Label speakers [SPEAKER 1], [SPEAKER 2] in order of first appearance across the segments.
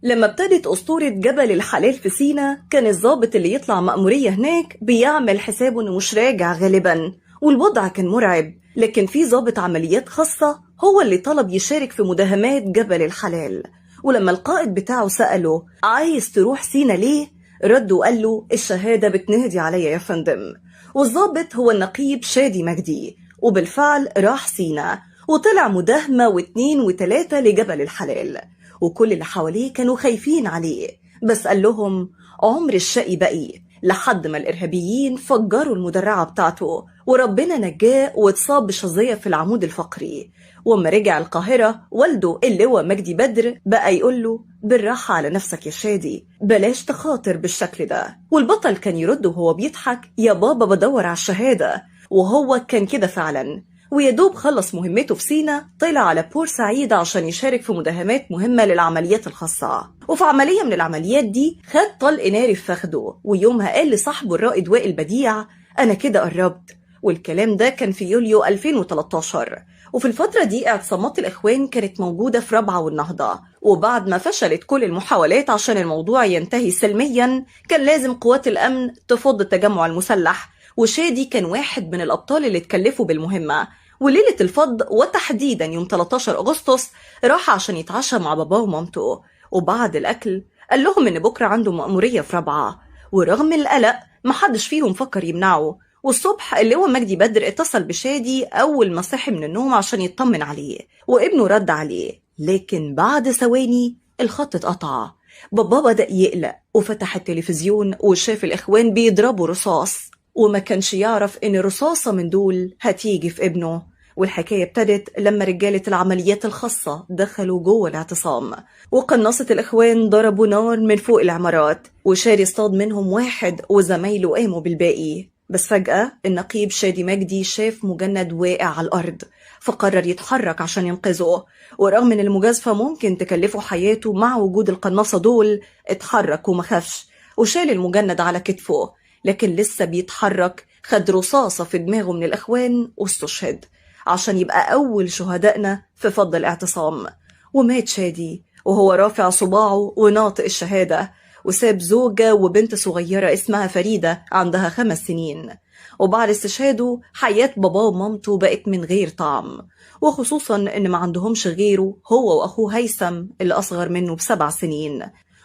[SPEAKER 1] لما ابتدت أسطورة جبل الحلال في سينا، كان الضابط اللي يطلع مأمورية هناك بيعمل حسابه إنه مش راجع غالبا، والوضع كان مرعب. لكن في ضابط عمليات خاصة هو اللي طلب يشارك في مداهمات جبل الحلال، ولما القائد بتاعه سأله عايز تروح سينا ليه؟ رد وقال له الشهادة بتنادي عليا يا فندم. والضابط هو النقيب شادي مجدي، وبالفعل راح سينا وطلع مداهمة 2 و3 لجبل الحلال، وكل اللي حواليه كانوا خايفين عليه، بس قال لهم عمر الشقي بقي، لحد ما الإرهابيين فجروا المدرعة بتاعته وربنا نجاه واتصاب بشظية في العمود الفقري. وما رجع القاهرة والده اللي هو مجدي بدر بقى يقول له بالراحة على نفسك يا شادي، بلاش تخاطر بالشكل ده. والبطل كان يرد وهو بيضحك يا بابا بدور على الشهادة، وهو كان كده فعلا. ويدوب خلص مهمته في سينا طلع على بورسعيد عشان يشارك في مداهمات مهمة للعمليات الخاصة. وفي عملية من العمليات دي خد طلق ناري في فخده، ويومها قال لصاحبه الرائد وائل بديع أنا كده قربت. والكلام ده كان في يوليو 2013. وفي الفترة دي اعتصامات الإخوان كانت موجودة في رابعة والنهضة، وبعد ما فشلت كل المحاولات عشان الموضوع ينتهي سلميا كان لازم قوات الأمن تفض التجمع المسلح، وشادي كان واحد من الأبطال اللي اتكلفوا بالمهمة. وليلة الفض وتحديدا يوم 13 أغسطس راح عشان يتعشى مع باباه ومامته، وبعد الأكل قال لهم إن بكرة عنده مأمورية في رابعة، ورغم القلق محدش فيهم فكر يمنعه. والصبح اللي هو مجدي بدر اتصل بشادي أول ما صحي من النوم عشان يطمن عليه، وابنه رد عليه، لكن بعد ثواني الخط اتقطع. بابا بدأ يقلق وفتح التلفزيون وشاف الإخوان بيضربوا رصاص، وما كانش يعرف إن رصاصة من دول هتيجي في ابنه. والحكاية ابتدت لما رجالة العمليات الخاصة دخلوا جوه الاعتصام، وقناصة الإخوان ضربوا نار من فوق العمارات، وشادي اصطاد منهم واحد وزمايله قاموا بالباقي. بس فجأة النقيب شادي مجدي شاف مجند واقع على الأرض، فقرر يتحرك عشان ينقذه، ورغم إن المجازفة ممكن تكلفه حياته مع وجود القناصة دول اتحرك وما خافش وشال المجند على كتفه، لكن لسه بيتحرك خد رصاصة في دماغه من الإخوان واستشهد عشان يبقى أول شهدائنا في فض الاعتصام. ومات شادي وهو رافع صباعه وناطق الشهادة، وساب زوجة وبنت صغيرة اسمها فريدة عندها 5 سنين. وبعد استشهاده حياة باباه ومامته بقت من غير طعم، وخصوصا إن ما عندهمش غيره هو وأخوه هيثم اللي أصغر منه ب7 سنين.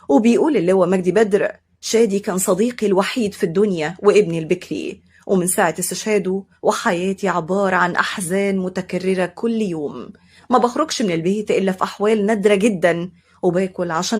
[SPEAKER 1] وبيقول اللواء مجدي بدر شادي كان صديقي الوحيد في الدنيا وابني البكري، ومن ساعة استشهاده وحياتي عبارة عن أحزان متكررة كل يوم، ما بخرجش من البيت إلا في أحوال نادرة جدا، وباكل عشان